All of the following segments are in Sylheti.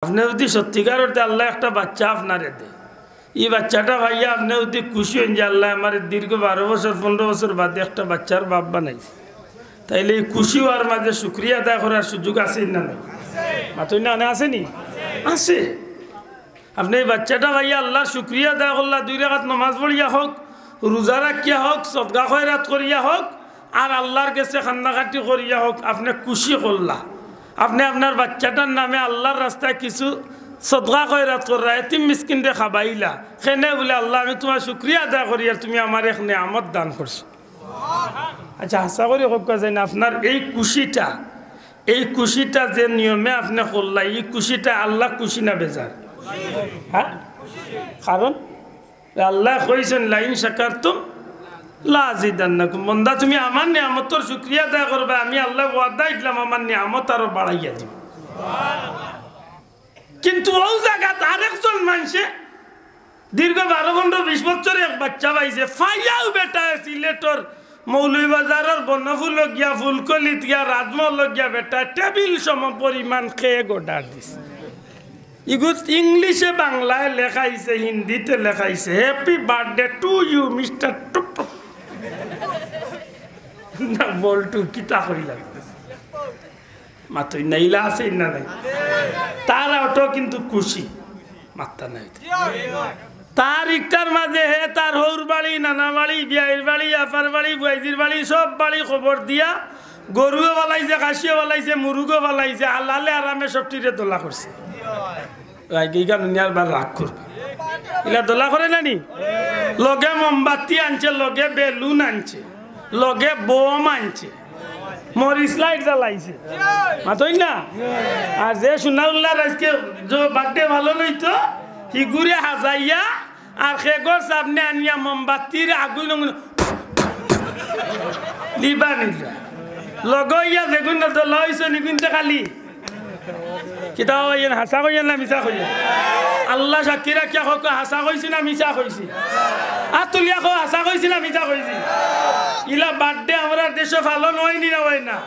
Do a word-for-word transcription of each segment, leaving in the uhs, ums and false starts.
আপনে যুদি সত্যিকার অর্থে আল্লায় একটা বাচ্চা আপনারে দেয়, ই বাচ্চাটা পাইয়া আপনে যুদি খুশি অইন যে আল্লায় আমারে দীর্ঘ বারো বছর, পনরো বছর বাদে একটা বাচ্চার বাপ বানাইছে, তাইলে ই খুশি অওয়ার মাঝে শুকরিয়া আদায় করার সুযোগ আছে না নাই? মাতইন না, আছে নি? আছে। আপনে ই বাচ্চাটা পাইয়া আল্লার শুকরিয়া আদায় করলা, দুই রাকাত নমাজ পড়িয়া হউক, রুজা রাখিয়া হউক, সদকা খয়রাত করিয়া হউক, আর আল্লার গেছে কান্নাকাটি করিয়া হউক, আপনে খুশি করলা। আপনে আপনার বাচ্চাটার নামে আল্লার রাস্তায় কিছু সদকা খয়রাত করলা, এতিম মিসকিনরে খাবাইলা। কেনে বুলে, "আল্লা, আমি তুমার শুকরিয়া আদায় করি, আর তুমি আমারে এক নিয়ামত দান করছো।" আচ্ছা, হাছা করি কউক্কা চাইন, আপনার এই খুশিটা, এই খুশিটা যে নিয়মে আপনে করলা, ই খুশিটা আল্লা খুশি না বেজার? হ্যাঁ? কারণ আল্লায় কইছইন, "লাইন শাকারতুম লাজিদান্নাকুম।" বন্দা, তুমি আমার নিয়ামতর শুকরিয়া আদায় করবায়, আমি আল্লায় ওয়াদা দিলাম আমার নিয়ামত আরো বাড়াইয়া দিমু। কিন্তু অউ জাগাত আরেকজন মানষে দীর্ঘ বারো, পনরো, বিশ বছর এক বাচ্চা পাইছে, পাইয়াউ বেটায় সিলেটর মৌলভীবাজারর বনফুলো গিয়া, ফুলকলিত গিয়া, রাজমহলো গিয়া বেটায় টেবিল সম পরিমাণ কেক অর্ডার দিছে। ইগুত ইংলিশে বাংলায় লেখাইছে, হিন্দিতে লেখাইছে, "Happy birthday to you, mister টুকটুক।" না, বল্টু, কিতা কইলা? মাতইন না, ইলা আছে না নাই? তার অটো কিন্তু খুশি, মাত্তা নাই। তার ইকটার মাঝে হে তার হউর বাড়ি, নানা বাড়ি, বিয়াইর বাড়ি, আফার বাড়ি, বুয়াইজির বাড়ি, সব বাড়ি খবর দিয়া, গরুও ফালাইছে, খাসিও ফালাইছে, মুরুগও ফালাইছে, হালালে হারামে সবটিরে দলা করছে। রাইগে ইখান নিয়ার বার রাগ করবে। ইলা দলা করে না নি? লগে মোমবাতি আনছে, লগে বেলুন আনছে, লগে বোম আনছে, মরিচ লাইট জ্বালাইছে। মাতইন না? আর যে সুনাউল্লার আইজকে যে বার্থডে পালন অইতো, হিগুরে হাজাইয়া আর কেকর সামনে আনিয়া মোমবাতির আগুইন অগুইন লিবা নিলা। লগে ইয়া যেগুইন দলা অইছে, নিগুইনতে খালি। কিতা কইন, হাছা কইন না মিছা কইন? আল্লা সাক্ষী রাখিয়া কউক্কা, হাছা কইছি না মিছা কইছি? আত তুলিয়া কও, হাছা কইছি না মিছা কইছি? ইলা বার্থডে আমরার দেশো পালন অয় নি না অয় না?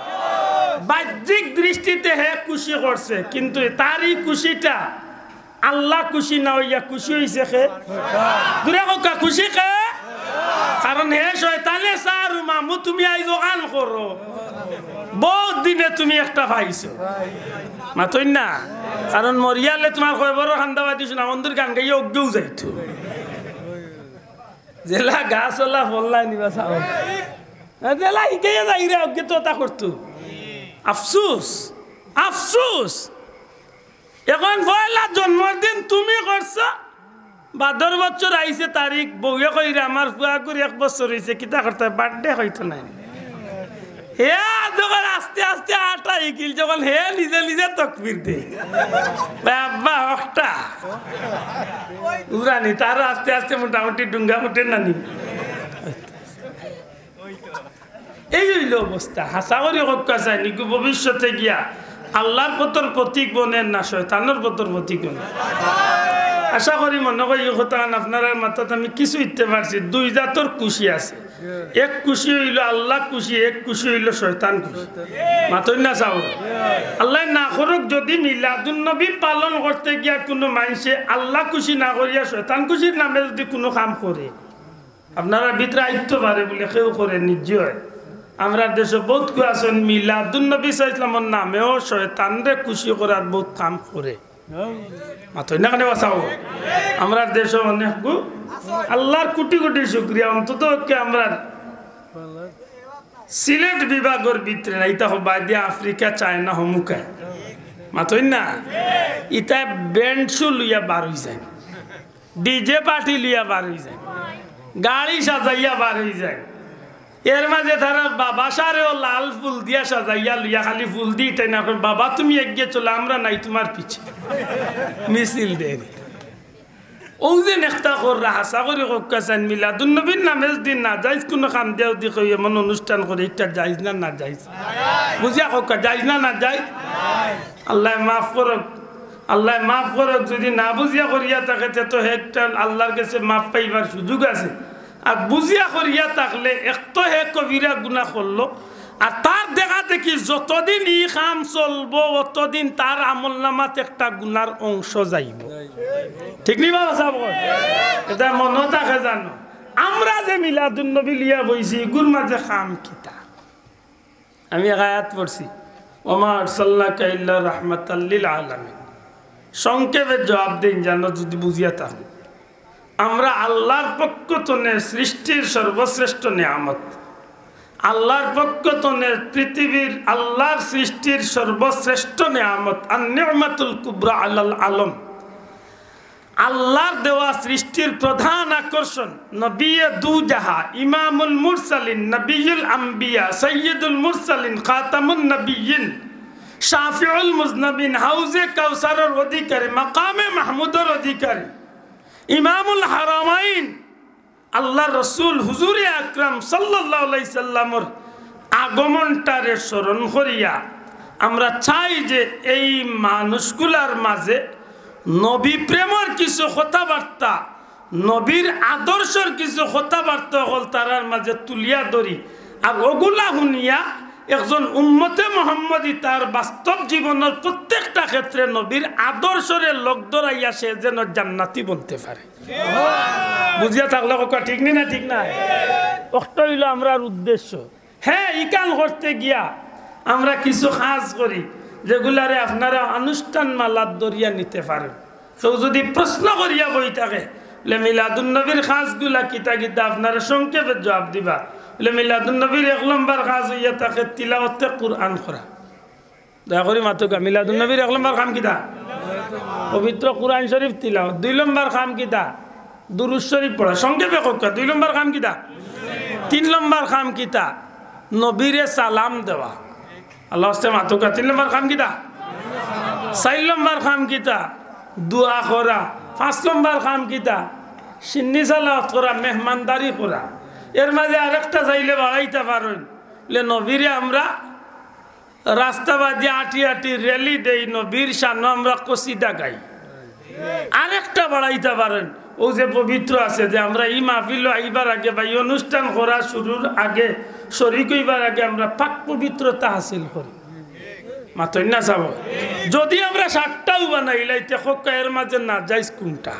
বাহ্যিক দৃষ্টিতে হে খুশি করছে, কিন্তু তার ই খুশিটা আল্লা খুশি না অইয়া খুশি অইছে কে? জুরে কউক্কা, খুশি কে? কারণ হে শয়তানে চার, ও মামু, তুমি আইজ অখান করো, বউত দিনে তুমি একটা পাইছো। মাতইন না? কারণ মরিয়ালে তুমার কবরর কান্দা বাদিছো না, বন্ধুর গান গাইয়া অগ্গেউ যাইতো। যেলা গাছ অলা ফল্লা নিবা চাও। যেলা হিকাইয়া যাইরা অগ্গে তো তা করতো। আফসুস, আফসুস। অখন পয়লা জন্মদিন তুমি করছো, বাদর বছর আইছে তারিখ, বউয়ে কইরা, "আমার ফুয়াগুর এক বছর অইছে, কিতা করতায়, বার্থডে অইতো নায়।" হে যখন আস্তে আস্তে আটা হিকিল, যখন হে নিজে নিজে তকবির দে, "বাবা, হকটা।" উজানি তার আস্তে আস্তে মোটামুটি ডুঙ্গা উঠে নানি। এই অইলো অবস্থা। হাছা করি কউক্কা চাইন, ইগু ভবিষ্যতে গিয়া আল্লার পথর পথিক বনের না শয়তানর পথর পথিক বনের? আশা করি মনো করি ই কথাখান আপনারার মাথাত আমি কিছু ইতে পারছি। দুই জাতর খুশি আছে, এক খুশি অইলো আল্লা খুশি, এক খুশি অইলো শয়তান খুশি। মাতইন না চাও? আল্লায় না করউক, যুদি মিলাদুন নবী পালন করতে গিয়া কুনু মানষে আল্লা খুশি না করিয়া শয়তান খুশির নামে যুদি কুনু কাম করে, আপনারার ভিতরে আইতো পারে বুলে কেউ করে নিজে অয়। আমরার দেশো বউত কেউ আছইন, মিলাদুন নবী সাল্লাল্লাহু আলাইহি ওয়াসাল্লামর নামেও শয়তানরে খুশি করার বউত কাম করে। মাতইন না কেনে বা চাও? আমরার দেশো অনেক গু-, আল্লার কুটি কুটি শুকরিয়া, অন্তত কে আমরার সিলেট বিভাগর ভিতরে না, ইতা হবায়দি আফ্রিকা, চায়না, হমুকায়। মাতইন না? ইতায় ব্যান্ড শো লইয়া বার অইযায়। ডিজে পার্টি লইয়া বার অইযায়, গাড়ি সাজাইয়া বার অইযায়। এর মাঝে তারার বাবা সারেও লাল ফুল দিয়া সাজাইয়া লইয়া, খালি ফুল দি ইটাই না কয়, "বাবা, তুমি এগিয়ে চলো, আমরা নাই তোমার পিছে।" মিছিল দের। অউ যে নেক্তা কররা, হাছা করি কউক্কা চাইন, মিলাদুন নবীর নামে যুদি নাজাইজ কুনু কাম দিয়া যুদি কেউ এমন অনুষ্ঠান করে, ইটা জাইজ না নাজাইজ? বুঝিয়া কউক্কা, জাইজ না নাজাইজ? আল্লায় মাফ করউক, আল্লায় মাফ করউক। যুদি না বুঝিয়া করিয়া থাকে, তে তো হে একটা আল্লার গেছে মাফ পাইবার সুযোগ আছে। আর বুঝিয়া করিয়া থাকলে এক তো হে কবিরা গুনা করলো, আর তার দেখা দেখি যতদিন ই কাম চলবো, অতদিন তার আমল নামাত একটা গুনার অংশ যাইবো। ঠিক নি বাবা সাব? এটা মনো থাকে জানো, আমরা যে মিলাদুন নবী লইয়া বইছি, ইগুর মাঝে কাম কিতা? আমি এক আয়াত পড়ছি, "ওমা আরসালনাকা ইল্লা রাহমাতাল লিল আলামিন।" সংক্ষেপে জবাব দেইন, জানো, যদি বুঝিয়া থাকো, আমরা আল্লাহর পক্ষ তনে সৃষ্টির সর্বশ্রেষ্ঠ নিয়ামত, আল্লাহর পক্ষ তনে পৃথিবীর আল্লাহর সৃষ্টির সর্বশ্রেষ্ঠ নিয়ামত, আর নি'মাতুল কুবরা আলাল আলম, আল্লাহর দেওয়া সৃষ্টির প্রধান আকর্ষণ, নবিয়ে দু জাহা, ইমামুল মুরসালিন, নবিয়ুল আম্বিয়া, সৈয়দুল মুরসালিন, খাতামুন নবিয়িন, শাফিউল মুজনাবিন, হাউজে কাউসারর অধিকারী, মাকামে মাহমুদর অধিকারী, ইমামুল হারামাইন, আল্লাহর রসুল হুজুরে আকরাম সাল্লাল্লাহু আলাইহি সাল্লামর আগমনটারে স্মরণ করিয়া আমরা চাই যে এই মানুষগুলার মাঝে নবী প্রেমর কিছু কথাবার্তা, নবীর আদর্শর কিছু কথাবার্তা অকল তারার মাঝে তুলিয়া ধরি, আর ওগুলা হুনিয়া একজন উম্মতে মোহাম্মদী তার বাস্তব জীবনর প্রত্যেকটা ক্ষেত্রে নবীর আদর্শরে লগ ধরাইয়া সে যেন জান্নাতি বনতে পারে। বুঝিয়া থাকলে কথা ঠিক নি না? ঠিক না? অকটা অইলো আমরার উদ্দেশ্য। হ্যাঁ, ইখান করতে গিয়া আমরা কিছু কাজ করি, যেগুলারে আপনারা অনুষ্ঠান মালাত ধরিয়া নিতে পারেন। কেউ যদি প্রশ্ন করিয়া বই থাকে, বলে, "মিলাদুন নবীর কাজগুলা কিতা কিতা?" আপনারা সংক্ষেপে জবাব দিবা। বলে, "মিলাদুন নবীর এক নম্বর কাজ অইয়া থাকে তিলাওয়াতে কুরআন করা।" দয়া করি মাতউক্কা, মিলাদুন নবীর এক নম্বর কাম কিতা? পবিত্র কুরআন শরীফ তিলাওয়াত। দুই নম্বর কাম কিতা? দুরূদ শরীফ পড়া। সংক্ষেপে কউক্কা, দুই নম্বর কাম কিতা? তিন নম্বর কাম কিতা? নবীরে সালাম দেওয়া। আল্লাহ আস্তে মাতউক্কা, তিন নম্বর কাম কিতা? চাইর নম্বর কাম কিতা? দোয়া করা। পাঁচ নম্বর কাম কিতা? সিন্নি সালাওয়াত করা, মেহমানদারি করা। এর মাঝে আরেকটা চাইলে বাড়াইতা পারইন, বলে নবীরে আমরা রাস্তা বাদি আটি আটি র‍্যালি দেই, নবীর শানো আমরা কসিদা গাই। আরেকটা বাড়াইতা পারইন, অউ যে পবিত্র আছে যে আমরা ই মাহফিলো আইবার আগে বা ই অনুষ্ঠান করা শুরুর আগে, শরিক অইবার আগে আমরা পাক পবিত্রতা হাসিল করি। মাতইন না সাব? যদি আমরা সাতটাও বানাইলাই, তে কউক্কা এর মাঝে নাজাইজ কুনটা?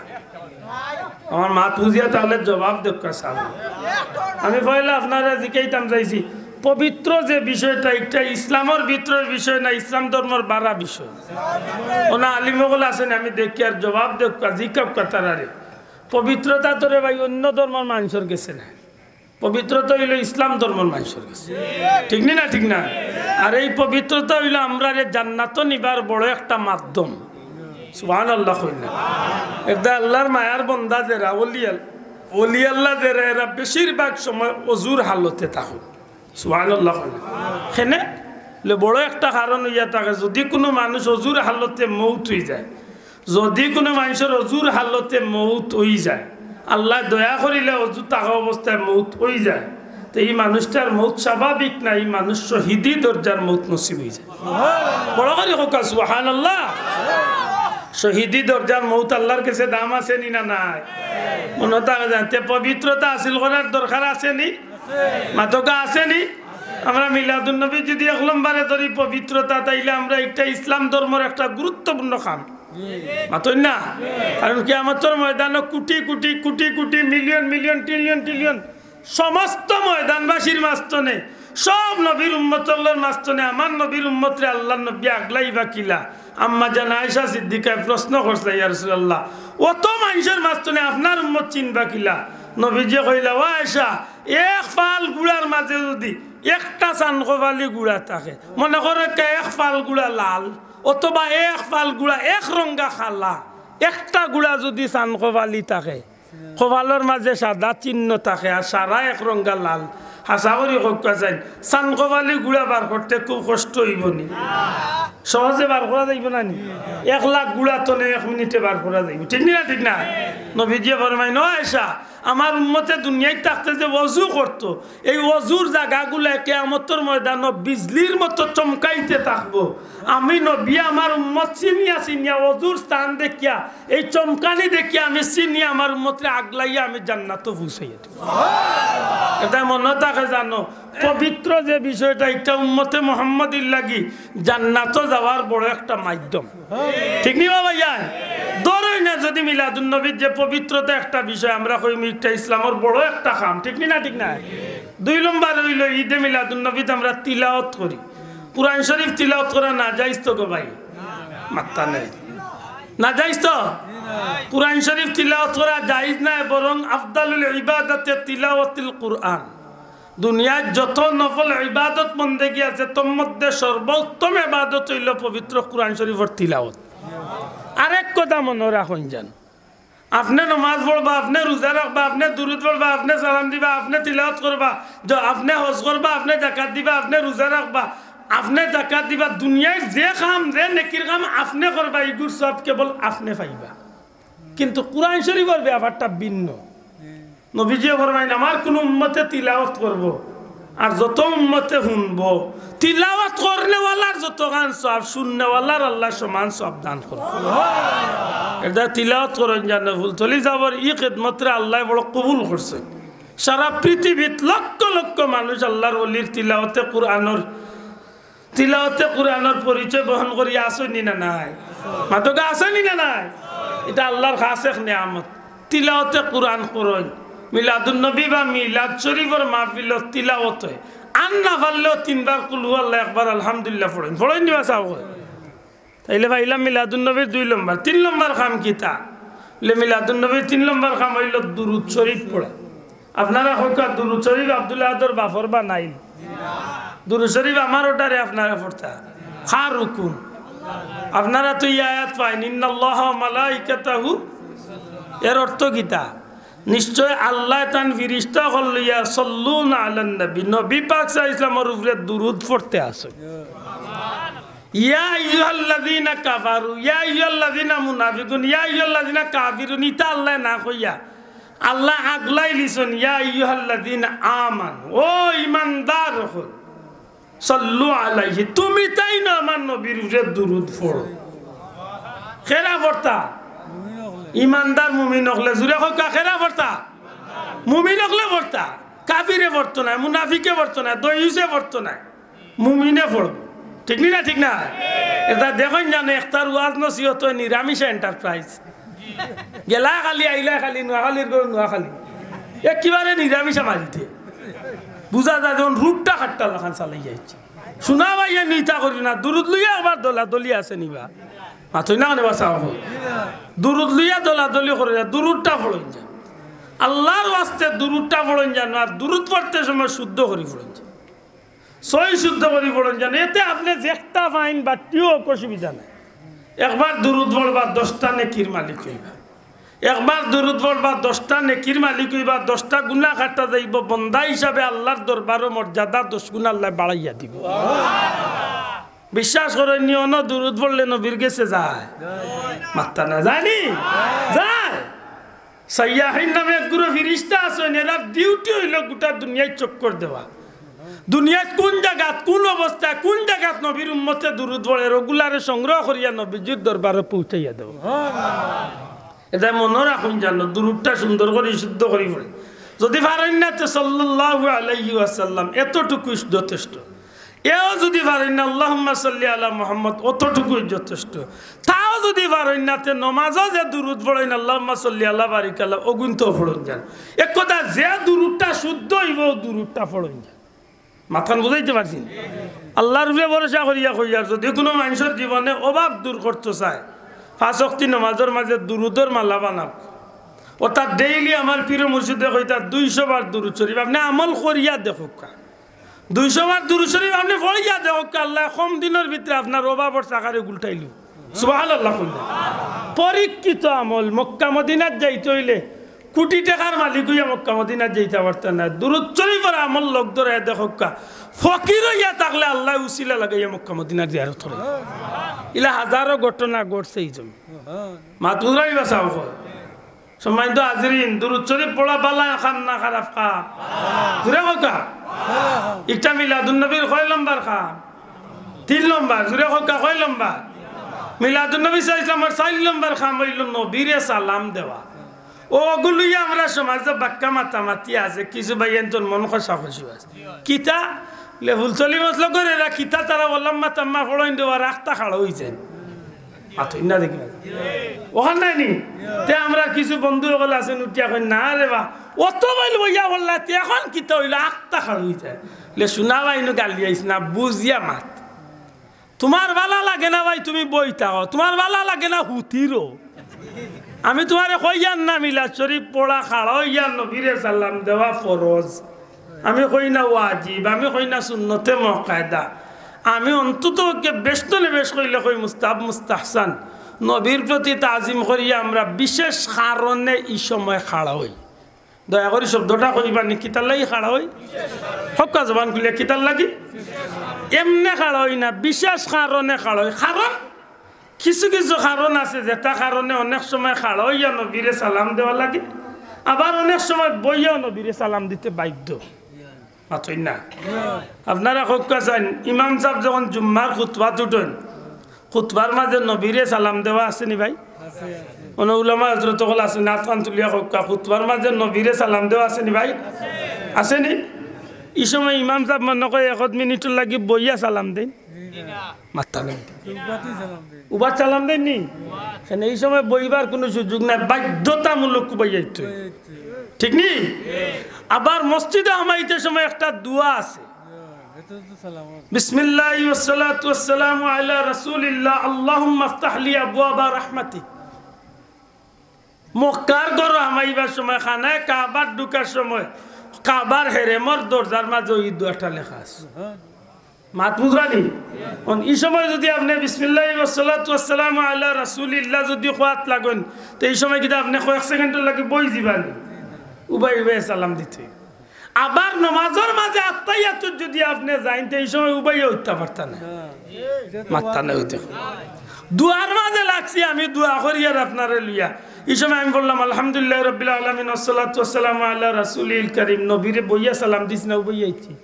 আমার মাত বুঝিয়া থাকলে জবাব দেউক্কা সাব। আমি পয়লা আপনারারে জিকাইতাম চাইছি, পবিত্র যে বিষয়টা, ইটা ইসলামর ভিতরর বিষয় না, ইসলাম ধর্মর বারা বিষয়। অনো আলিম অকল আছইন, আমি দেখিয়ার, জবাব দেউক্কা, জিকাউক্কা তারারে। পবিত্রতা তো রে ভাই অইন্য ধর্মর মানষর গেছে না, পবিত্রতা অইলো ইসলাম ধর্মর মানষর গেছে। ঠিক নি না? ঠিক না? আর এই পবিত্রতা অইলো আমরারে জান্নাতো নিবার বড় একটা মাধ্যম। সুবহানাল্লাহ কইন না। একটা আল্লাহর মায়ার বন্দা যেরা, অলি আল-, অলি আল্লাহ যেরা, এরা বেশিরভাগ সময় অজুর হালতে থাকইন। সুবহানাল্লাহ কইন না। কেনে? বলে বড় একটা কারণ অইয়া থাকে, যদি কুনু মানুষ অজুর হালতে মউত অইযায়, যদি কুনু মানষর অজুর হালতে মউত অইযায়, আল্লায় দয়া করিলে অজু থাকা অবস্থায় মউত অইযায়, তে ই মানুষটার মউত স্বাভাবিক না, ই মানুষ শহীদি দরজার মউত নসিব অইযায়। বড় করি কউক্কা সুবহানাল্লাহ। শহীদি দরজার মউত আল্লাহর গেছে দাম আছে নি না নাই? মনো থাকে জানতে পবিত্রতা হাসিল করার দরকার আছে নি? মাতউক্কা আছে নি? আমরা মিলাদুন নবী যদি এক নম্বরে ধরি পবিত্রতা, তাইলে আমরা একটা ইসলাম ধর্মর একটা গুরুত্বপূর্ণ কাম। মাতইন না? কারণ কিয়ামতর ময়দানো কোটি কোটি, কোটি crore, million million, trillion trillion, সমস্ত ময়দানবাসীর মাঝখানে সব নবীর উম্মতর মাঝখানে আমার নবীর উম্মতরে আল্লাহর নবী আগলাইবা কিলা? আম্মা জান আয়েশা সিদ্দিকায় প্রশ্ন করছলা, "ইয়া রাসূলুল্লাহ, অত মানষর মাঝখানে আপনার উম্মত চিনবা কিলা?" নবীজিয়ে কইলা, "ও আয়েশা, এক ফাল গুড়ার মাঝে যদি একটা চানকোবালি গুড়া থাকে, মনে করো একটা এক ফাল গুড়া লাল, অথবা এক ফাল গুড়া এক রঙ্গা কালা, একটা গুড়া যদি চানকোবালি থাকে, কপালর মাঝে সাদা চিহ্ন থাকে আর সারা এক রঙ্গা লাল, হাছা করি কউক্কা চাইন, চানকোবালি গুড়া বার করতে খুব কষ্ট অইবো নি?" সহজে বার করা যাইবো না নি? এক লাখ গুড়া তনে এক মিনিটে বার করা যাইবো, ঠিক নি না? ঠিক না? নবীজিয়ে ফরমাইন, "ও আয়েশা, আমার উম্মতে দুনিয়াত থাকতে যে অজু করতো, এই অজুর জাগাগুলা কিয়ামতর ময়দানো বিজলির মতো চমকাইতে থাকবো। আমি নবী আমার উম্মত চিনিয়া চিনিয়া অজুর স্থান দেখিয়া, এই চমকানি দেখিয়া আমি চিনিয়া আমার উম্মতরে আগলাইয়া আমি জান্নাতো পৌঁছাইয়া দিমু।" এটা মনো থাকে জানো, পবিত্র যে বিষয়টা, এটা উম্মতে মুহাম্মদীর লাগি জান্নাতো যাওয়ার বড় একটা মাধ্যম। ঠিক নি বাবা? ইয়ার ধরই না, যদি মিলাদুন নবীর যে পবিত্রতা একটা বিষয়, আমরা কইমু একটা ইসলামর বড় একটা কাম, ঠিক নি না? ঠিক না? দুই নম্বর অইলো, ঈদে মিলাদুন নবীত আমরা তিলাওয়াত করি। কোরআন শরীফ তিলাওয়াত করা নাজাইজ তো গো ভাই? মাত্তা নাই। নাজাইজ তো? কোরআন শরীফ তিলাওয়াত করা জায়েজ নায়, বরং আফদালুল ইবাদাতে তিলাওয়াতুল কোরআন। দুনিয়ার যত নফল ইবাদত বন্দেগী আছে, তোর মধ্যে সর্বোত্তম ইবাদত অইলো পবিত্র কোরআন শরীফর তিলাওয়াত। আরেক কথা মনো রাখইন যান, আপনে নমাজ পড়বা, আপনে রোজা রাখবা, আপনে দুরুদ পড়বা, আপনে সালাম দিবা, আপনে তিলাওয়াত করবা, য-, আপনে হজ করবা, আপনে জাকাত দিবা, আপনে রোজা রাখবা, আপনে জাকাত দিবা, দুনিয়ার যে কাম, যে নেকির কাম আপনে করবা, ইগুর সওয়াব কেবল আপনে পাইবা। কিন্তু কোরআন শরীফর ব্যাপারটা ভিন্ন। নবীজিয়ে ফরমাইন, "আমার কুনু উম্মতে তিলাওয়াত করবো, আর যত উম্মতে হুনবো, তিলাওয়াত করনেওয়ালার যতখান সওয়াব, হুননেওয়ালার আল্লায় সমান সওয়াব দান করবো।" এটা তিলাওয়াত করইন যান, ফুলতলি সাবর ই খেদমতরে আল্লায় বড় কবুল করছে। সারা পৃথিবীত লক্ষ লক্ষ মানুষ আল্লাহর ওলির তিলাওয়াতে কোরআনর তিলাওয়াতে কোরআনর পরিচয় বহন করি আছইন নি না নাই? মাতকা আছইন নি না নাই? এটা আল্লাহর খাস এক নিয়ামত। তিলাওয়াতে কোরআন করইন, মিলাদুন নবী বা মিলাদ শরীফর মাহফিলত তিলাওয়াত অয়। আর না পারলেও তিনবার কুল হু আল্লাহ, একবার আলহামদুলিল্লাহ পড়ইন, পড়ইন নি বা সাব অয়। তাইলে পাইলাম মিলাদুন নবীর দুই নম্বর। তিন নম্বর কাম কিতা? লে মিলাদুন নবীর তিন নম্বর কাম অইলো দুরুদ শরীফ পড়া। আপনারা কউক্কা দুরুদ শরীফ আব্দুল আহাদর বাফর বানাইল? দুরুদ শরীফ আমার ওটারে আপনারা পড়তা? কার হুকুম? আপনারা তো ই আয়াত পাইন, "ইন্নাল্লাহা ওয়া মালাইকাতাহু", এর অর্থ কিতা? নিশ্চয় আল্লায় তান ফিরিস্তা অকল লইয়া "সল্লুনা আলান নবী", নবী পাক সাল্লাল্লাহু আলাইহি ওয়াসাল্লামর উপরে দুরুদ পড়তে আছে। "ইয়া আইয়ুহাল্লাযীনা কাফারু", "ইয়া আইয়ুহাল্লাযীনা মুনাফিকুন", "ইয়া আইয়ুহাল্লাযীনা কাফিরুন", ইতা আল্লায় না কইয়া আল্লায় আগলাই লিছইন, "ইয়া আইয়ুহাল্লাযীনা আমানু", ও ইমানদার অকল, "সল্লু আলাইহি", তুমি তাইন আমার নবীর উপরে দুরুদ পড়ো। কেরা পড়তা? ইমানদার মুমিন অকলে। জুরে কউক্কা, কেরা পড়তা? মুমিন অকলে পড়তা। কাফিরে পড়তো নায়, মুনাফিকে পড়তো নায়, দইয়ুসে পড়তো নায়। মুমিনে পড়বো। ঠিক নি না? ঠিক না? এটা দেখইন জানো, একটার ওয়াজ নসিহত অয় নিরামিষা এন্টারপ্রাইজ। গেলা খালি, আইলা খালি, নোয়াখালীর ঘর নোয়াখালী। একেবারে নিরামিষা মারিতে। বুঝা যায় যেমন রুটটা খাট্টা লাখান চালাই যাইছে। শুনা ভাইয়ে নিতা করি না, দুরুদ লইয়া আবার দলাদলি আছে নি বা? মাতইন না কেনে বা সাব? দুরুদ লইয়া দলাদলি করে না, দুরুদটা পড়ইন যান। আল্লাহর ওয়াস্তে দুরুদটা পড়ইন যান, আর দুরুদ পড়তে সময় শুদ্ধ করি পড়ইন যান। সহি শুদ্ধ করি পড়ইন যান। এতে আপনে যেকটা পাইন বাট্টি অউক, অসুবিধা নাই। একবার দুরুদ পড়বা, দশটা নেকির মালিক অইবা। একবার দুরুদ পড়বা, দশটা নেকির মালিক অইবা, দশটা গুনা কাটা যাইবো। বন্দা হিসাবে আল্লাহর দরবারো মর্যাদা দশ গুণ আল্লায় বাড়াইয়া দিবো। বিশ্বাস করইন নি, অনো দুরুদ পড়লে নবীর গেছে যায়? মাত্তা না, যায় নি? যায়। সাইয়াহিন নামে এক গুরু ফিরিস্তা আছইন, এরার ডিউটি অইলো গোটা দুনিয়াত চক্কর দেওয়া। দুনিয়াত কুন জাগাত, কুন অবস্থায়, কুন জাগাত নবীর উম্মতে দুরুদ পড়ের, অগুলারে সংগ্রহ করিয়া নবীজির দরবারো পৌঁছাইয়া দেওয়া। এটা মনো রাখইন জানো, দুরুদটা সুন্দর করি, শুদ্ধ করি পড়ে। যদি পারইন না, তে সাল্লাল্লাহু আলাইহি ওয়াসাল্লাম, এতটুকুই যথেষ্ট। এও যদি পারইন না, আল্লাহুম্মা সাল্লি আলা মুহাম্মদ, অতটুকুই যথেষ্ট। তাও যদি পারইন না, তে নমাজো যে দুরুদ পড়ইন, আল্লাহুম্মা সাল্লি আলা বারিক আলা, অগুইন তো পড়ইন যান। এক কথা, যে দুরুদটা শুদ্ধ অইবো, অউ দুরুদটা পড়ইন যান। মাতখান বুঝাইতে পারছি নি? আল্লাহর উপরে ভরসা করিয়া কইয়ার, যদি কুনু মানষর জীবনে অভাব দূর করতো চায়, পাঁচ ওয়াক্তি নমাজর মাঝে দুরুদর মালা বানাউক। অর্থাৎ ডেইলি আমার পীর মুর্শিদে কইতা দুইশো বার দুরুদ শরীফ, আপনে আমল করিয়া দেখউক্কা। দুইশো বার দুরুদ শরীফ আপনে পড়িয়া দেখউক্কা, আল্লায় কম দিনর ভিতরে আপনার অভাবর চাকারে গুলটাইলো। সুবহানাল্লাহ কইলা। পরীক্ষিত আমল, মক্কা মদিনাত যাইতে অইলে কোটি টেকার মালিক অইয়া মক্কা মদিনাত যাইতা পারতা না। দুরুদ শরীফর আমল লগ ধরাইয়া দেখউক্কা, ফকির অইয়া থাকলে আল্লায় উছিলা লাগাইয়া মক্কা মদিনার জিয়ারত করে। ইলা হাজারো ঘটনা ঘটছে ই জমিনো। মাতুরাই বা সাব কর। সম্মানিত হাজিরিন, দুরুদ শরিফ পড়া বালা কাম না খারাপ কাম? জুরে কউক্কা। ইটা মিলাদুন নবীর কয় লম্বর কাম? তিন লম্বর। জুরে কউক্কা, কয় লম্বর? মিলাদুন নবী সাল্লাল্লাহু আলাইহি ওয়াসাল্লামর চাইর লম্বর কাম অইলো নবীরে সালাম দেওয়া। অগুলু লইয়া আমরার সমাজো বাক্কা মাতামাতি আছে, কিছু ভাইয়াইন্তর মন কষাকষিও আছে। কিতা? লে ফুলতলি মতলব করে এরা কিতা তারা ওলাম্মা তাম্মা পড়ইন দেওয়া রাখতা খাড়া অইযায়। মাতইন না দেখি। অখান নায় নি? তে আমরার কিছু বন্ধু অকল আছইন উঠিয়া কইন, "না রে বা, অত বাইল বইয়া বললা, তে অখন কিতা অইলো, আখতা খাড়া অইযায়।" লে, "শুনা বা, ইনো গালিয়াইস না, বুঝিয়া মাত।" তুমার বালা লাগে না ভাই, তুমি বই থাকো। তুমার বালা লাগে না, হুতি রও। আমি তুমারে কইয়ার না মিলাদ শরিফ পড়া, খাড়া অইয়া নবীরে সালাম দেওয়া ফরজ। আমি কই না ওয়াজিব, আমি কই না সুন্নতে মুআক্কাদা। আমি অন্তত পক্ষে বেশ তনে বেশ কইলে কই মুস্তাহাব, মুস্তাহসান। নবীর প্রতি তাজিম করিয়া আমরা বিশেষ কারণে ই সময় খাড়া অই। দয়া করি শব্দটা কইবা নি, কিতার লাগি খাড়া অই? কউক্কা জবান খুলিয়া, কিতার লাগি? এমনে খাড়া অই না, বিশেষ কারণে খাড়া অই। কারণ, কিছু কিছু কারণ আছে, যেটা কারণে অনেক সময় খাড়া অইয়া নবীরে সালাম দেওয়া লাগে, আবার অনেক সময় বইয়াও নবীরে সালাম দিতে বাধ্য। মাতইন না। আপনারা কউক্কা চাইন, ইমাম সাব যখন জুম্মার খুতবাত উঠইন, খুতবার মাঝে নবীরে সালাম দেওয়া আছে নি ভাই? অনো উলামা হজরত অকল আছইন, আতখান তুলিয়া কউক্কা, খুতবার মাঝে নবীরে সালাম দেওয়া আছে নি ভাই? আছে নি? ই সময় ইমাম সাব মনো কয় এক মিনিটর লাগি বইয়া সালাম দেইন। মাত্তা নাই। উবাত সালাম দেইন নি? কেনে ই সময় বইবার কুনু সুযোগ নাই, বাধ্যতামূলক উবাই যাইতে অয়। ঠিক নি? আবার মসজিদো হামাইতে সময় একটা দোয়া আছে। বিসমিল্লাহি ওয়াসসালাতু ওয়াসসালামু আলা রাসূলিল্লাহ, আল্লাহুম্মা ইফতাহ লি আবওয়াবা রাহমাতিক। মক্কার ঘরো হামাইবার সময়, খানায়ে কাবার ঢুকার সময়, কাবার হেরেমর দরজার মাঝে ই দোয়াটা লেখা আছে। মাত বুঝরা নি? অন ই সময় যুদি আপনে বিসমিল্লাহি ওয়াসসালাতু ওয়াসসালামু আলা রাসূলিল্লাহ যুদি কওয়াত লাগইন, তে ই সময় কিতা আপনে কয়েক সেকেন্ডর লাগি বই যিবা নি? উবাই উবাই সালাম দিতে। আবার নমাজর মাঝে আত্তাহিয়াতুত যুদি আপনে যাইন, তে ই সময় উবাইয়া উঠতা পারতা না। মাত্তা নাই উঠতে। দোয়ার মাঝে লাগছি আমি দোয়া করি আর আপনারে লইয়া। ই সময় আমি বললাম, "আলহামদুলিল্লাহি রাব্বিল আলামিন, ওয়াসসালাতু ওয়াসসালামু আলা রাসূলিল কারীম।" নবীরে বইয়া সালাম দিছি না উবাইয়া আইছি?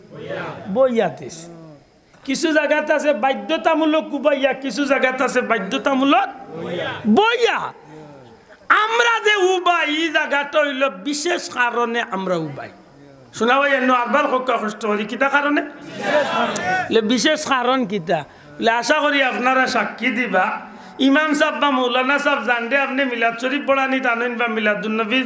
বইয়া দিছি। কিছু জাগাত আছে বাধ্যতামূলক উবাইয়া, কিছু জাগাত আছে বাধ্যতামূলক বইয়া। আমরা যে উবাই, ই জাগাটা অইলো বিশেষ কারণে আমরা উবাই। শুনা ভাই, এনো আরবার কউক্কা কষ্ট করি, কিতা কারণে? লে, বিশেষ কারণ কিতা? লে, আশা করি আপনারা সাক্ষী দিবা। ইমাম সাব বা মৌলানা সাব যানরে আপনে মিলাদ শরিফ পড়ানিত আনইন বা মিলাদুন নবী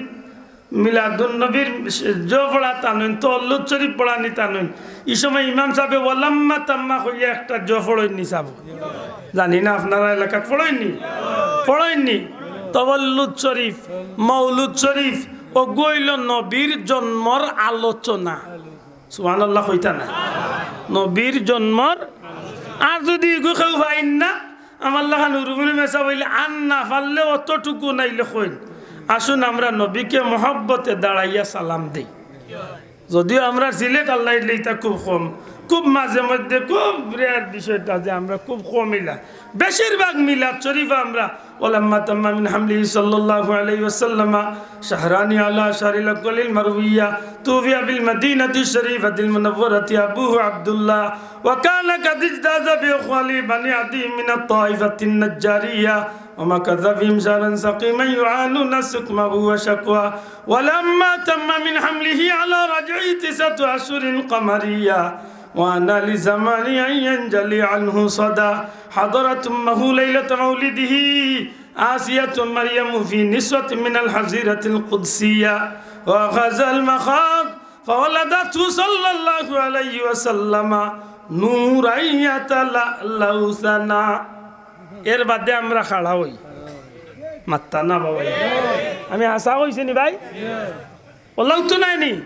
মিলাদুন নবীর জ পড়াত আনইন, তওয়াল্লুদ শরিফ পড়ানিত আনইন। ই সময় ইমাম সাবে ওয়ালাম্মা তাম্মা কইয়া একটা জ পড়ইন নি সাব? জানি না আপনারা এলাকাত পড়ইন নি? পড়ইন নি? তওয়াল্লুদ শরিফ, মৌলুদ শরিফ, অগু অইলো নবীর জন্মর আলোচনা। সুবহানাল্লাহ কইতা না? নবীর জন্মর। আর যুদি ইগু কেউ পাইন না, আমার লাখান হুরুমুরু মেসাব অইলে আর না পারলে অতটুকু নাইলে কইন, আসুন আমরা নবীকে মহব্বতে দাঁড়াইয়া সালাম দেই। যদিও আমরার সিলেট আল্লাহ ইলা ইতা খুব কম, খুব মাঝে মধ্যে, খুব রেয়ার বিষয়টা যে আমরা খুব কম ইলা, বেশিরভাগ মিলাদ শরিফ আমরা ولما تم من حمله صلى الله عليه وسلم شهران على أشهر الأقوال المروية، توفي بالمدينة الشريفة المنورة أبوه عبد الله، وكان قد اجتاز بإخواله بني عدي من الطائفة النجارية، ومكث فيهم شهرا سقيما يعانون سقمه وشكواه، ولما تم من حمله على رجعه تسعة أشهر قمرية، وآن لزمان أن ينجلي عنه صدى، حضرت أمه ليلة مولده آسية مريم في نسوة من الحظيرة القدسية، وأخذ المخاض فولدته صلى الله عليه وسلم نورا يتلألأ ثناه. এর বাদে আমরা খাড়া অই। মাত্তা না বাবা। আমি হাছা কইছি নি ভাই? অলাউ তো নায় নি?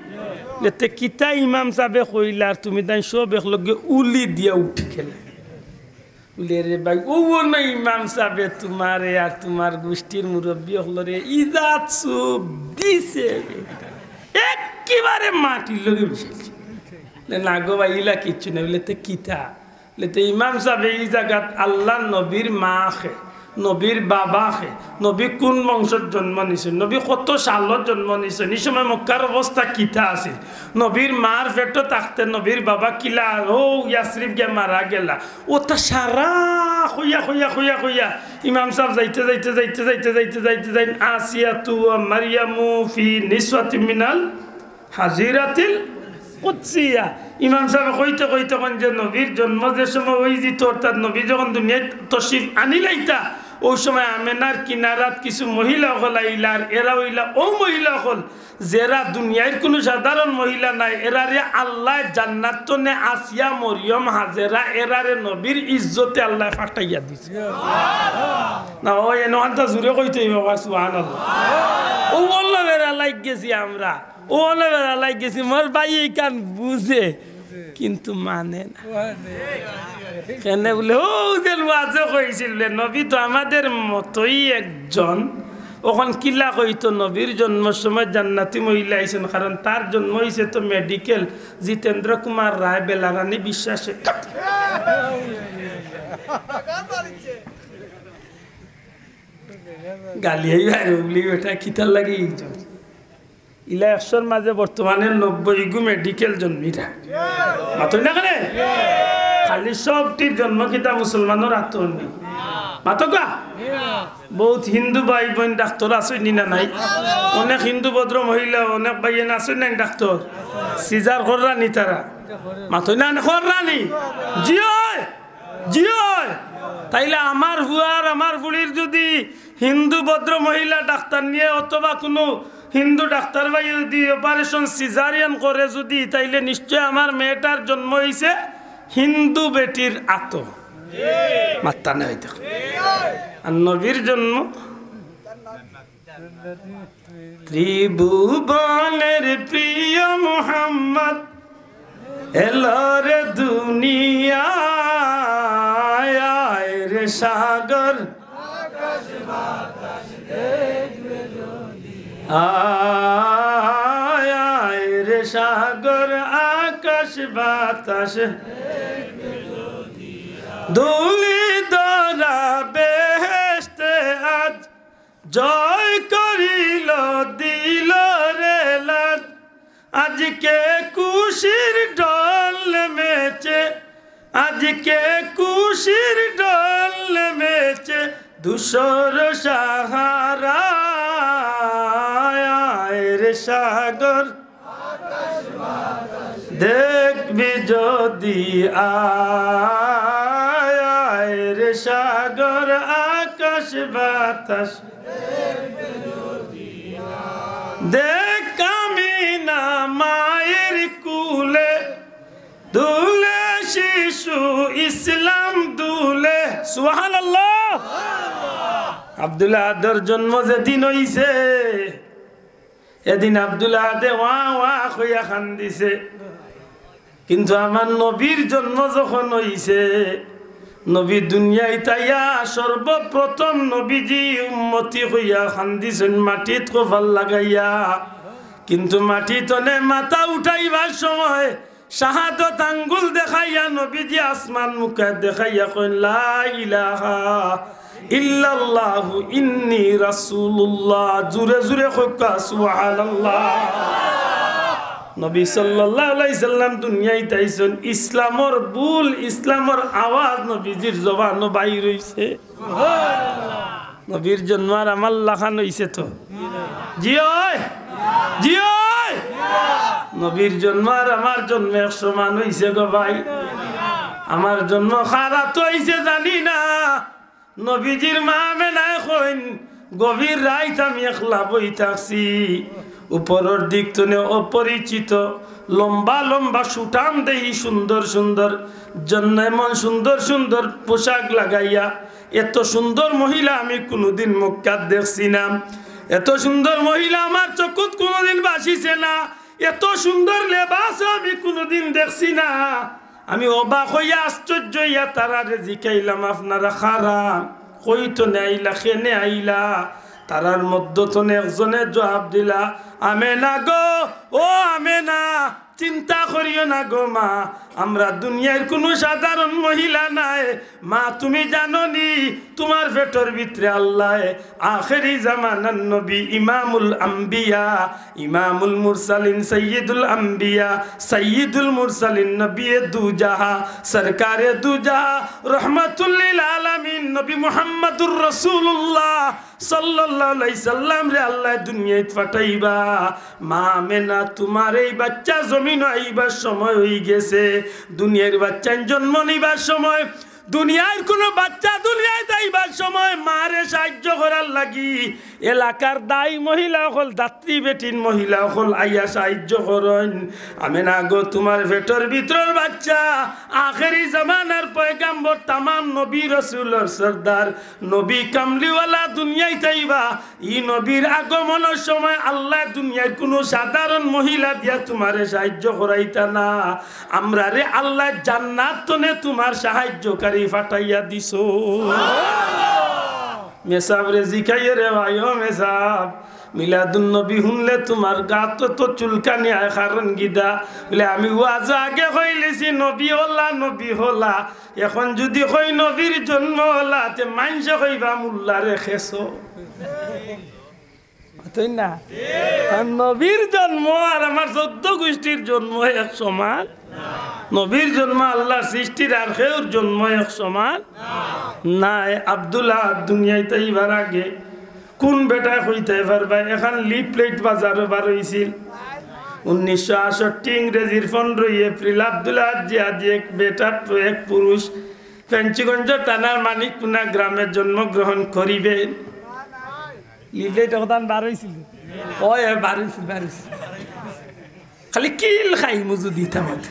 এতে কিতা ইমাম সাবে কইলা আর তুমি তাইন সব একলগে উলি দিয়া উঠি গেলা। বুলে, "রে ভাই, অউ না ইমাম সাবে তুমারে আর তুমার গুষ্টির মুরব্বি অকলরে ইজাত সব দিছে। একেবারে মাটির লগে মিশাইছে।" না গো ভাই, ইলা কিচ্ছু না। বুলে, "তে কিতা?" লেতে ইমাম সাহেব এই জাগাত আল্লাহর নবীর মা খে, নবীর বাবা খে, নবী কোন বংশত জন্ম নিছইন, নবী কত সালত জন্ম নিছইন, এই সময় মক্কার অবস্থা কিতা আছিল, নবীর মার পেটো থাকতে নবীর বাবা কিলা, ও ইয়াসরিব গিয়া মারা গেলা, অতা সারা কইয়া, কইয়া, কইয়া, কইয়া, ইমাম সাহেব যাইতে, যাইতে, যাইতে, যাইতে, যাইতে, যাইতে, যাইন, আসিয়াতু ওয়া মারিয়ামু ফি নিসওয়াতিম মিনাল হাজিরাতিল কুদসিয়া। ইমাম সাহেব কইতে কইতে কইন যে নবীর জন্ম যে সময় অইযিতো, অর্থাৎ নবী যখন দুনিয়াত তশরিফ আনিলাইতা, অউ সময় আমেনার কিনারাত কিছু মহিলা অকল আইলা, আর এরা অইলা অউ মহিলা অকল যেরা দুনিয়ার কুনু সাধারণ মহিলা নায়, এরারে আল্লায় জান্নাত তনে আসিয়া, মরিয়ম, হাজেরা, এরারে নবীর ইজ্জতে আল্লায় পাঠাইয়া দিছে। না, অউ এনখানতা জুরে কইতে অইবো, সুবহানাল্লাহ। অউ অলা বেড়া লাগি গেছি আমরা। অলা বেড়া লাগি গেছি, মোর ভাই ইখান বুঝে, কিন্তু মানে না। কেনে বুলে, অউ যে ওয়াজে কইছিল বুলে, নবী তো আমাদের মতোই একজন। অখন কিলা কইতো, নবীর জন্মর সময় জান্নাতি মহিলা আইছইন, কারণ তার জন্ম অইছে তো মেডিকেল, জিতেন্দ্র কুমার রায়, বেলারানী বিশ্বাসে। গালি আইবা রে, বুলে বেটা, কিতার লাগি একজন? ইলা একশোর মাঝে বর্তমানে নব্বই গু মেডিকেল জন্মিরা। মাতইন না কেনে? খালি সবটির জন্ম কিতা মুসলমানর আতো নি? মাতউক্কা? বউত হিন্দু ভাই বইন ডাক্তার আছইন নি না নাই? অনেক হিন্দু ভদ্র মহিলা, অনেক ভাইয়াইন আছইন না ডাক্তার? সিজার কররা নি তারা? মাতইন না, কররা নি? জি অয়, জি অয়। তাইলে আমার ফুয়ার, আমার ফুড়ির যুদি হিন্দু ভদ্র মহিলা ডাক্তার নিয়া অথবা কুনু হিন্দু ডাক্তার ভাই যুদি অপারেশন সিজারিয়ান করে যুদি, তাইলে নিশ্চয় আমার মেয়েটার জন্ম অইছে হিন্দু বেটির আতো। মাত্তা নাই দেখো। আর নবীর জন্ম ত্রিভুবনের প্রিয় মুহাম্মদ এলো রে দুনিয়ায়, আয় রে সাগর, আয়, আয় রে সাগর, আকাশ বাতাস, ধুলি ধরা বেহেশতে আজ জয় করিল, দিল রে লাজ। আজকে খুশির ঢল নেমেছে, আজকে খুশির ঢল নেমেছে, ধূসর সাহারায়, আয় রে সাগর, দেখবি যদি আয়, আয় রে সাগর, আকাশ বাতাস। দেখ আমিনা মায়ের কুলে, দুলে শিশু ইসলাম দুলে। সুবহানাল্লাহ। আব্দুল আহাদর জন্ম যেদিন অইছে, এদিন আব্দুল আহাদে ওয়া ওয়া কইয়া কান্দিছে। কিন্তু আমার নবীর জন্ম যখন অইছে, নবী দুনিয়াত আইয়া সর্বপ্রথম নবীজি উম্মতি কইয়া কান্দিছইন মাটিত কপাল লাগাইয়া। কিন্তু মাটি তনে মাথা উঠাইবার সময় শাহাদত আঙ্গুল দেখাইয়া নবীজি আসমান মুখা দেখাইয়া কইন, "লা ইলাহা ইল্লাল্লাহু ইন্নী রাসূলুল্লাহ।" জুরে জুরে কউক্কা, সুবহানাল্লাহ। নবী সাল্লাল্লাহু আলাইহি সাল্লাম দুনিয়াত আইছইন, ইসলামর ভুল, ইসলামর আওয়াজ নবীজির জবানো বাইর অইছে। নবীর জন্ম আর আমার লাখান অইছে তো? জি অয়, জি অয়। নবীর জন্ম আর আমার জন্ম এক সমান অইছে গো ভাই। আমার জন্ম কার আতো অইছে জানি না। নবীজির মা আমেনায় কইন, "গভীর রাইত আমি একলা বই থাকছি, উপরর দিক তনে অপরিচিত লম্বা লম্বা সুঠাম দেহি সুন্দর সুন্দর জন্য এমন সুন্দর সুন্দর পোশাক লাগাইয়া, এত সুন্দর মহিলা আমি কুনুদিন মক্কাত দেখছি না, এত সুন্দর মহিলা আমার চকুত কুনুদিন বাসিছে না, এত সুন্দর লেবাসও আমি কুনুদিন দেখছি না।" আমি অবাক অইয়া আশ্চর্য অইয়া তারারে জিকাইলাম, "আপনারা কারা? কই তনে আইলা? কেনে আইলা?" তারার মধ্য তনে একজনে জুয়াব দিলা, "আমেনা গো, ও আমেনা, চিন্তা করিও না গো মা, আমরা দুনিয়ার কুনু সাধারণ মহিলা নায়। মা, তুমি জানো নি, তুমার পেটর ভিতরে আল্লায় আখেরি জামানার নবী, ইমামুল আম্বিয়া, ইমামুল মুরসালিন, সাইয়্যিদুল আম্বিয়া, সাইয়্যিদুল মুরসালিন, নবীয়ে দুজাহা, সরকারে দুজাহা, রহমাতুল্লিল আলামিন, নবী মুহাম্মাদুর রাসূলুল্লাহ সাল্লাল্লাহু আলাইহি সাল্লামরে আল্লায় দুনিয়াত পাঠাইবা। মা আমেনা, তুমার এই বাচ্চা জমিনো আইবার সময় অইগেছে। দুনিয়ার বাচ্চাইন জন্ম নিবার সময়, দুনিয়ার কুনু বাচ্চা দুনিয়াত আইবার সময় মারে সাহায্য করার লাগি এলাকার দায়ী মহিলা অকল, দাত্রী বেটিন মহিলা অকল আইয়া সাহায্য করইন। আমেনা গো, তুমার পেটর ভিতরর বাচ্চা আখেরি জামানার পয়গাম্বর, তামাম নবী রসুলর সর্দার, নবী কামলিওয়ালা দুনিয়াত আইবা। ই নবীর আগমনর সময় আল্লায় দুনিয়ার কুনু সাধারণ মহিলা দিয়া তুমারে সাহায্য করাইতা না, আমরারে আল্লায় জান্নাত তনে তুমার সাহায্যকারী পাঠাইয়া দিছো। মেসাবরে জিকাইয়ে রে ভাই, ও মেসাব, মিলাদুন নবী হুনলে তুমার গাত তো চুলকানি আয়, কারণ কিতা? বলে, আমি ওয়াজো আগে কইলিছি নবী অলা, নবী অলা। এখন যুদি কই নবীর জন্ম অলা, তে মাইনষে কইবা মুল্লারে খেছো। অতএব না, আর নবীর জন্ম আর আমার চৌদ্দ গুষ্টির জন্ম এক সমান। নবীর জন্ম আল্লার সৃষ্টির আর কেউর জন্ম এক সমান নায়। আব্দুল আহাদ দুনিয়াত আইবার আগে কুন বেটায় কইতায় পারবা? এখান লিফলেট বাজারো বার অইছিল উনিশশো আটষট্টি ইংরেজির পনেরোই এপ্রিল, আব্দুল আহাদ জিহাদি, এক বেটা, এক পুরুষ, ফেঞ্চুগঞ্জ থানার মানিকপুনা গ্রামে জন্মগ্রহণ করিবে। লিফলেট অখান বার অইছিল। ওই, ওই, বার অইছিল, বার অইছিল। খালি কিল খাইমু যুদি ইতা মাতে।